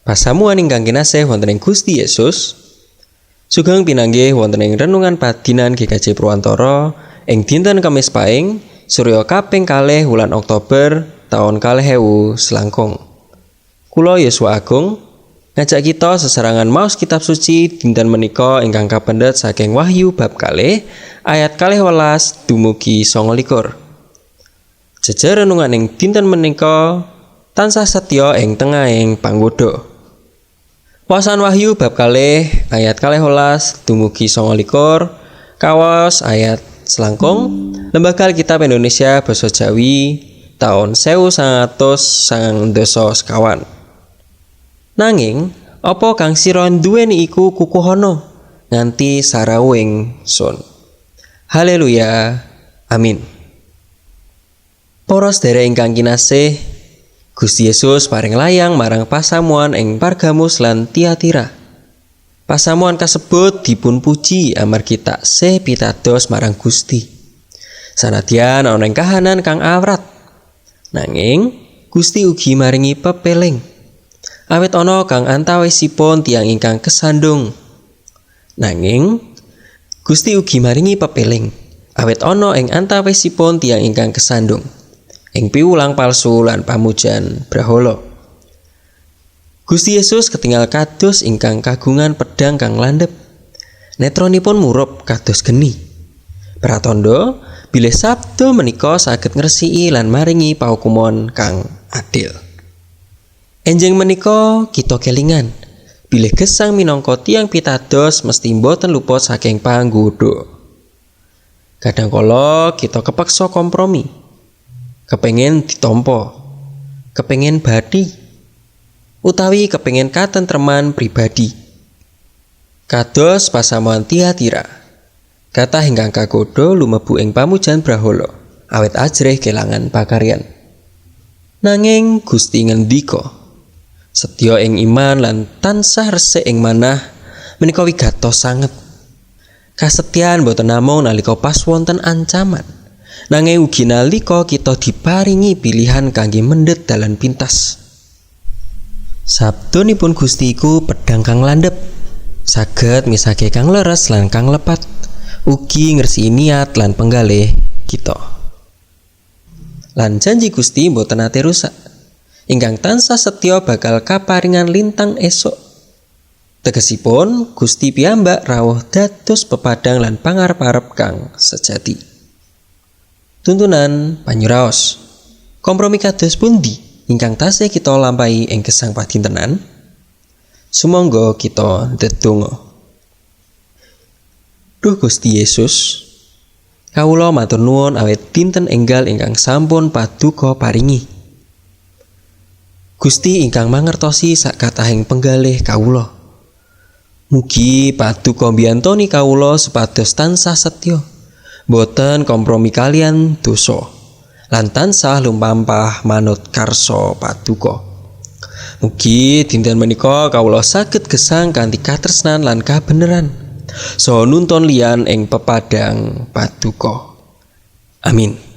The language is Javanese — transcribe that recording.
Pasamuan ingkang kinasih wonten ing Gusti Yesus. Sugeng pinanggih wonten ing renungan padinan GKJ Purwantara ing dinten Kamis Paing, surya kaping 2 wulan Oktober taun 2000 selangkung. Kula Yosua Agung ngajak kita sesarengan maos kitab suci dinten menika ingkang kapendhet saking Wahyu bab 2 ayat 12 dumugi 29. Jejer renungan ing dinten menika tansah setya ing tengahing panggoda. Waosan Wahyu bab 2 ayat 12 dumugi 29 kawas ayat selangkung, Lembaga Alkitab Indonesia Basa Jawi taun 1994. Nanging apa kang sira duweni iku kukuhana nganti sarawuhing sun. Haleluya. Amin. Para sedherek ingkang kinasih, Gusti Yesus paring layang marang pasamuan ing Pergamus lan Tiatira. Pasamuan kasebut dipun puji amargi taksih pitados marang Gusti. Sanadyan ana ing kahanan kang awrat. Nanging Gusti ugi maringi pepeling. Awit ana kang antawisipun tiyang ingkang kesandung. Nanging Gusti ugi maringi pepeling. Awit ana ing antawisipun tiyang ingkang kesandung ing piwulang palsu lan pamujan brahala. Gusti Yesus ketingal kados ingkang kagungan pedhang kang landhep. Netranipun murup kados geni. Pratandha bilih sabda menika saged ngresiki lan maringi paukuman kang adil. Enjing menika kita kelingan bilih gesang minangka tiyang pitados mesti boten luput saking panggoda. Kadang kala kita kepeksa kompromi. Kepengen ditampa, kepengen bathi, utawi kepengen katentreman pribadi. Kados pasamuan Tiatira, kathah ingkang kagodha lumebu ing pamujan brahala, awit ajrih kelangan pakaryan. Nanging Gusti ngendika, setya ing iman lan tansah resik ing manah menika wigatos sanget. Kasetyan boten namung nalika pas wonten ancaman, nanging ugi nalika kita diparingi pilihan kangge mendhet dalan pintas. Sabdonipun Gusti iku pedhang kang landhep, saged misahke kang leres lan kang lepat, ugi ngresiki niat lan penggalih kita. Lan janji Gusti boten nate rusak. Ingkang tansah setya bakal kaparingan lintang esuk. Tegesipun Gusti piyambak rawuh dados pepadang lan pangarep-arep kang sejati. Tuntunan panyuraos. Kompromi kados pundi ingkang tasih kita lampahi ing gesang padintenan? Sumangga kita ndedonga. Duh Gusti Yesus, kawula matur nuwun awit dinten enggal ingkang sampun paduka paringi. Gusti ingkang mangertosi sakathahing penggalih kawula. Mugi paduka mbiyantoni kawula supados tansah setya, boten kompromi kaliyan dosa, lan tansah lumampah manut karsa paduka. Mugi dinten menika kawula saged gesang kanthi katresnan lan kabeneran, saha nuntun liyan ing pepadang paduka. Amin.